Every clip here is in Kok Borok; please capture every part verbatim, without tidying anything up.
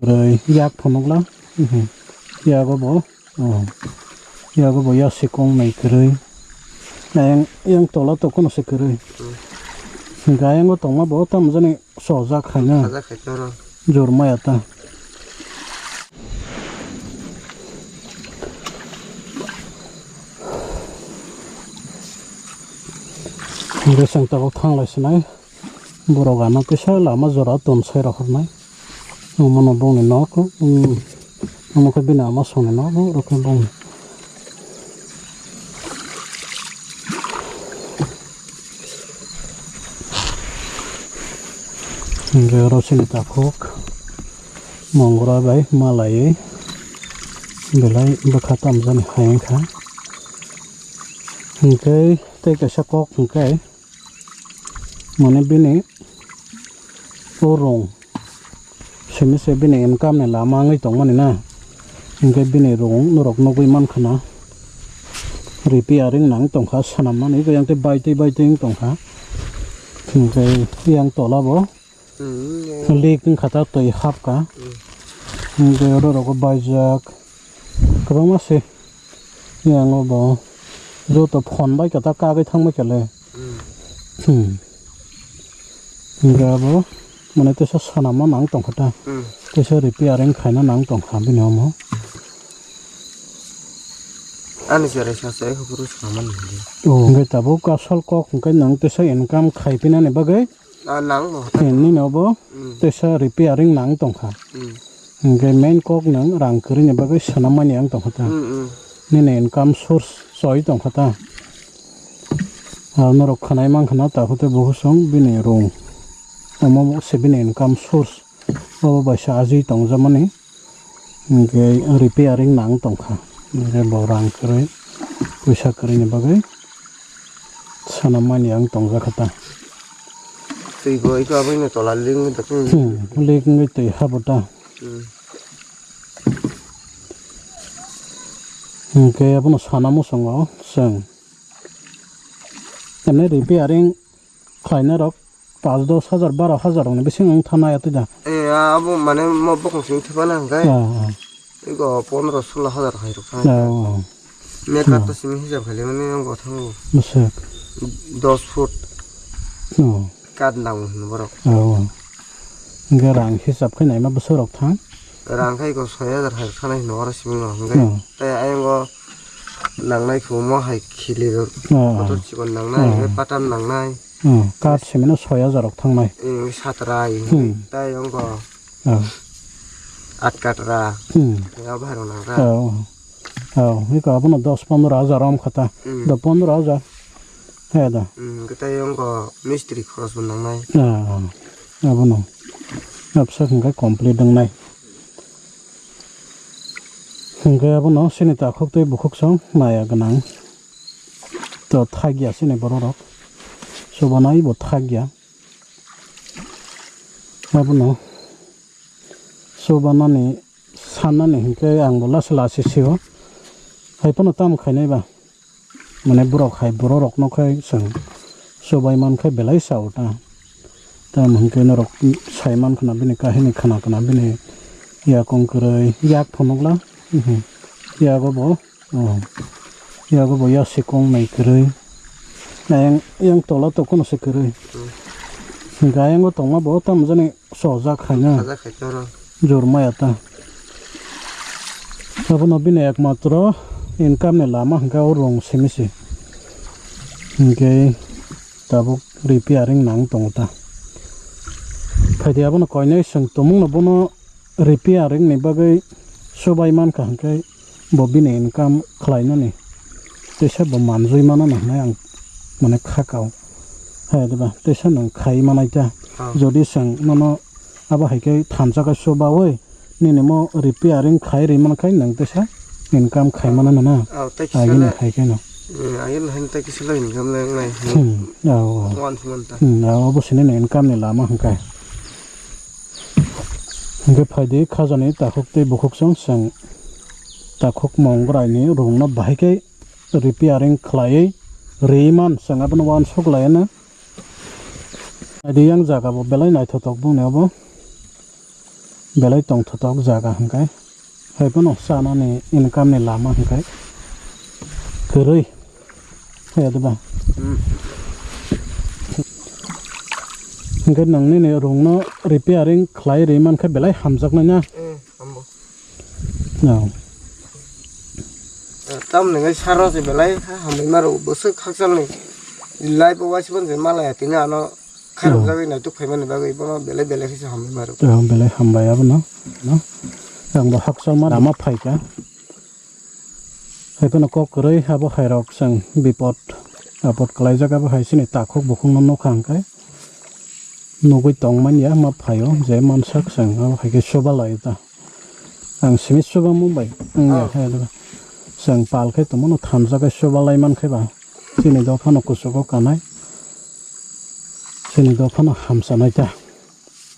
Kwrwi, yak phunukla. Mhm. Yago bo, oh. Yago bo ya sikong nai kwrwi. Yang, yang tola to kono se kwrwi. Gayango tongma bo tam jani sojak khaina. Sojak khai toro. Jor maya ta. Resang tabuk thanglai sinai. Borok ano kisa lama jora tonsai rok hwnwi. Omono bongni nok, um, omo khe bini ama songni nok, borok khe bongni. Hingke oro chini takhuk mongora bai malaiwi belai bwkha tamjani hai wngkha. Hingke tei kaisa kok hingke. Mane bini o rong simi se bini income ni lama wngwi tongmani na, hingke bini rong norok nugwi mankha na, repairing nang tongkha, swnam mani yang tei baitwi baitwi wng tongkha, hingke yang tola bo leak wngkha ta, twi hapkha, hingke oro rogo baijak. Kwbangma se yang o bo joto phone bai khe ta kagwi thang bai khe le. Hmm. Hingke abo mane teisa swnamma nang tongkha ta. Teisa repairing khaina nang tongkha bini omo. Ani cherai sacha ai hukuru swnamma nang. Oh, hingke tabuk asol kok hingke nang teisa income khai pinani bagwi. Ah, nang mo. Nini obo teisa repairing nang tongkha. Hingke main kok nang rang kwrwini bagwi swnam mani ang tongkha ta. Nini income source choi tongkha ta. Ah, norok khwnai mankha na takhuk tei bukhuk song bini rong. Omo se bini income source. Obo bai se ajui tongjakmani. Hingke repairing nang tongkha, hingke bo rang kwrwi, puisa kwrwini bagwi swnam mani ang tongjakha ta. Twi bo iko aboino tola ling wngwi tongkha. Hmm, ling wngwi twi habo ta. Hmm. Hingke abono sana muchungo chwng. Emne repairing khlainai rok pash dos hajar, baro hajar rokni bising wng thana ya twi da. Eh, abo mane mo bokong simi thepana hwnkhe. Ah, ah. Ego pondro solo hajar hai rok thana. Ah, ah. Meter to simi hisab khaile mane ego thango. Bwswk. Dos foot. Oh. Kat nango hino borok. Oh. Hingke rang hisab khe naima bwswk rok thang. Rang khai ko soi hajar hai thana hino oro simi no hingke. Oh. Tei ayang o nangnai khe omo hai khili rok. Oh, oh. Kotor chikon nangnai, oh, hingke patam nangnai. Hmm, kath simino soi hajar rok thangnai. Hmm, satrai, hmm, tei wngkha. Oh. Aat katra. Hmm. Tei abo hai rok nangra. Oh, oh. Oh, iko abono dos pondro hajar wngkha ta. Hmm. Do pondro hajar. He da. Hmm, tei wngkha mistri khorosbo nangnai. Ah, abono. Absa hingke complete wngnai. Hingke abono sini takhuk tei bukhuk song naya gwnang. To thakya sini borok rok. Sobanai bo thakya. Abono sobanani sannani hinkhe ang bo lasi lasi sio. Hai phano tamo khainai ba. Mane borok hai borok rokno khai chwng sobai mankhe belai sao ta. Tamo hinkhe norok sai mankha na bini kahini khana khana bini yakung kwrwi yak phunukla. Mhm. Yago bo. Oh. Yago bo ya sikong nai kwrwi. Ayang, yang tola to kono se kwrwi. Hmm. Hingke ayango tongma bo tamo jani sojak hai na. Sajak hai toro. Jor maya ta. Abono bini ekmatro income ni lama hingke o rong simi se. Hingke tabuk repairing nang tongo ta. Phaidi abono koinai chwng tumungno bono repairing ni bagwi subai mankha hwnkhe bo bini income khlainani teisa bo manjui mano hwnwi ang mane kha kao. Hai diba teisa nwng khai manai ta. Ah. Jodi chwng nono abo hai khe thansa khe subaui nini mo repairing khai ri mankhe nwng teisa income khai mano na. Ah, tei kisa agini le khai khe no. Hmm, agini hai tei kisa le income le nai. Hmm, oh, oh. Wan si man ta. Hmm, ah, obo sini income ni lama hwnkhe. Hingke phaidi khajani takhuk tei bukhuk song chwng takhuk mongboraini rungno bahai khe repairing khlaiwi riman chwng abono uansuk laiano. Phaidi yang jaga bo belai naithotok bongni obo. Belai tongthotok jaga hwnkhe, hai phano chanani income ni lama hwnkhe kwrwi, hai diba? Hmm. Hwnkhe nwng nini rungno repairing khlai rwi mankhe belai hamjaknai na? Hmm, hambo. No. Tamni ngai saro se belai ha hamwi maro bwswk khakchalni life o waisibon se malaya tini ano kharok jagwi naituk phaimani bagwi bono belai belai khe se hamwi maro. Oh, belai hambai abono, no? Ang bo hakchal ma lama phaikha. Hai phano kok kwrwi abo hai rok chwng bipot apot kwlaijak abo hai chini takhuk bukhukno nukha hwnkhe nugwi tongmani ya ma phaio je mansak chwng abo hai khe chubalai ta. Ang simi chubamu bai wngya hai chwng pal khe tongmano thansa khe chubalai mankhe ba chini dophano kuchugo kanai chini dophano hamchanai ta.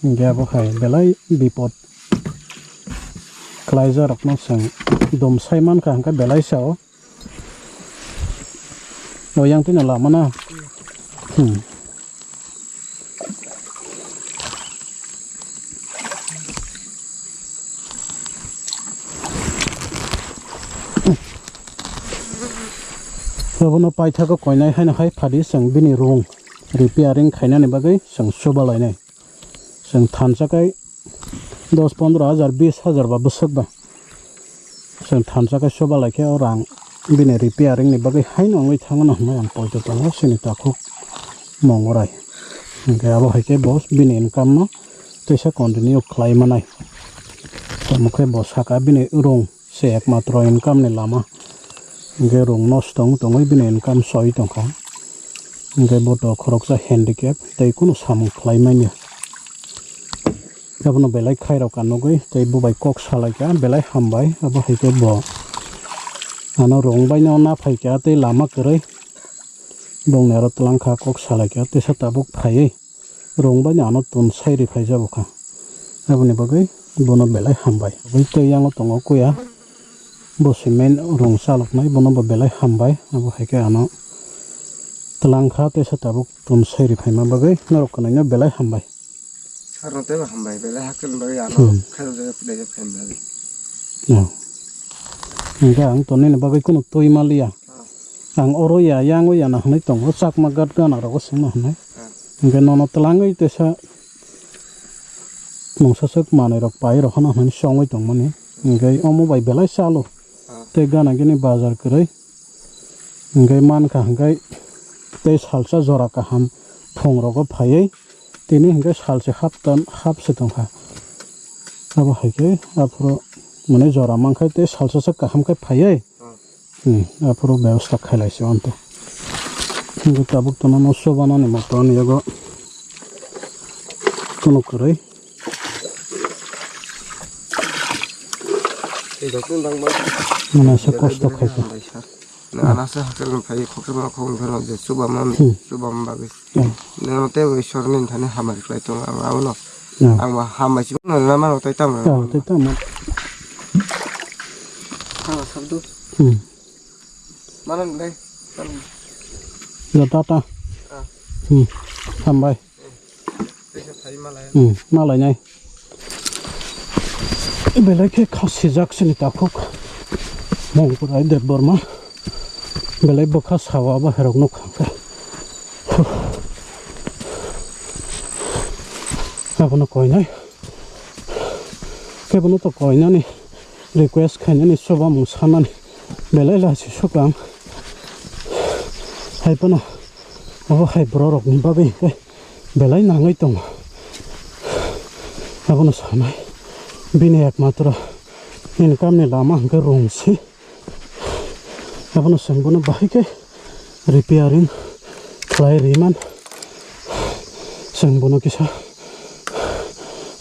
Hingke abo hai belai bipot kwlaijarokno chwng dum sai mankha hwnkhe belai sao. O yang tino lama na. Hmm. Abono paithago koinai haino hai phadi chwng bini rung repairing khainani bagwi chwng chubalainai. Chwng thansa kai dos pondro hajar, bis hajar ba bwswk ba. Chwng thansa kai chubalai khe o rang bini repairing ni bagwi haino wngwi thango no hwnwi ang poito tongo chini takhuk Mongorai. Hwnkhe abo hai khe bo bini income no teisa continue khlai manai. Tamo khe bo saka bini rung se ekmatro income ni lama. Hingke rung nosto wng tongwi bini income soi tongkha. Hingke bo to khoroksa handicap tei kunu samung khlai manya. Abono belai khairok ka nugwi tei bo bai kok salaikha belai hambai abo hai khe bo ano rung bai no na phaikha tei lama kwrwi bongni aro twlang kha kok salaikha teisa tabuk phaiwi. Rung bai no ano tun sai ri phai jabo kha. Aboni bagwi bono belai hambai. Bai tei yango tongo kuya. Bo cement rung chalok nai, bono bo belai hambai. Abo hai khe ano twlang kha teisa tabuk tun sai ri phaima bagwi norok kwnwi no belai hambai. Sarno tei bo hambai, belai hakhe bagwi ano Hmm. khairok jaga pwlai jak phaima bagwi. Hmm. Hingke ang tonini bagwi kunu twi maliya. Ang oro ya, yang o ya na hwnwi tongo, Chakma Ghat gana rogo swngna hwnwi. Hwnkhe nono twlangwi teisa mungsa swk manwi rok pai rok hano hwnwi songwi tongmani. Hwnkhe omo bai belai chalo. Tei gana gini bazar kwrwi. Hwnkhe mankha hwnkhe tei salsa jora kaham phung rogo phaiwi. Tini hwnkhe salse haptan hapse tongkha. Abo hai khe aphuru mane jora mankha tei salsa sak kaham khe phaiwi. Hmm, aphuru bebosta khailai se anto. Hwnkhe tabuk tono no sobanani moto ani yago tono kwrwi. Mane se kosto khaikha. Nana se hakel phai khokhe ma khokhe phano je chubama Hmm. chubama bagwi. Hmm. Nang tei bo Ishwar ni thani hamari khlai tongo ang abono. Hmm. Ang bo hambai si no mano tei tamo. Oh, tei tamo. Hala sabdu. Hmm. Mana nai. Ya tata. Ah. Hmm. Hambai. Tei se phai malai. Hmm. Malai nai. Belai khe kha sijak sini takhuk. Mongkurai Debbarma. Belai bwkha sawa ba herok nuk kha. Abono koinai. Kebono to koinani request khainani soba mung sanani. Belai lachi sukang. Hai phano abo hai bororokni bagwi khe belai nangwi tongo. Abono sanai bini ekmatro income ni lama hwnkhe rung se. Abono chwng bono bahai khe repairing khlai ri man. Chwng bono kisa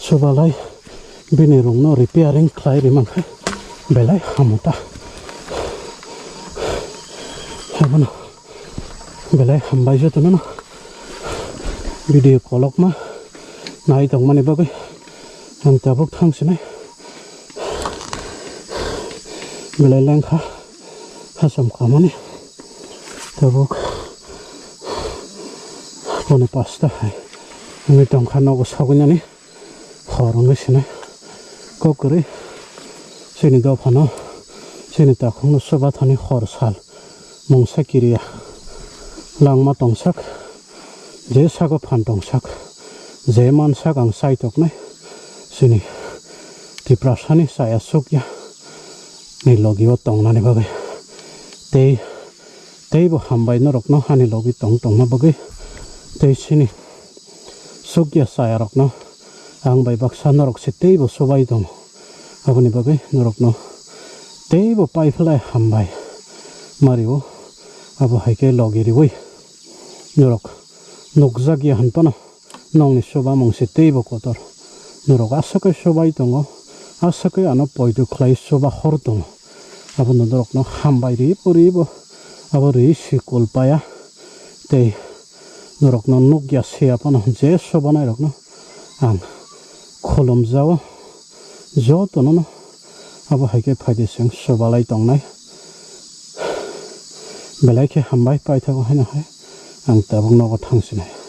chubalai bini rungno repairing khlai ri mankha belai hamu ta. Abono belai hambai jotono no video kolokma nai tongmani bagwi ang tabuk thang sinai belai lengkha hacham kamani tabuk pone pasta hai wngwi tongkha nogo sogwi nani hor wngwi sinai. Tok kwrwi chini dophano, chini takhukno chubathani hor sal mungsa kiriya. Langma tongsak, je sago phan tongsak, je mansak ang chaitoknai chini Tiprasani chaya chukya ni logio tongnani bagwi. Tei, teibo hambai norokno ani logi tong tongna bagwi. Tei chini chukya chayarokno ang bai baksa norok se teibo chubai tongo. Aboni bagwi norokno teibo paiphlai hambai mario. Abo hai khe logi riwi norok nukjakya hwn phano nokni chubamung se teibo kotor. Norok aswk khe chubai tongo, aswk khe ano poito khlai chuba hor tongo. Abono norokno hambai ri poribo abo ri si kul paya. Tei norokno nukya siya phano je chubanairokno ang khulumjao, jotono no abo hai khe phaidi chwng chubalai tongnai. Belai khe hambai paithago haino hai ang tabuk nogo thangsinai.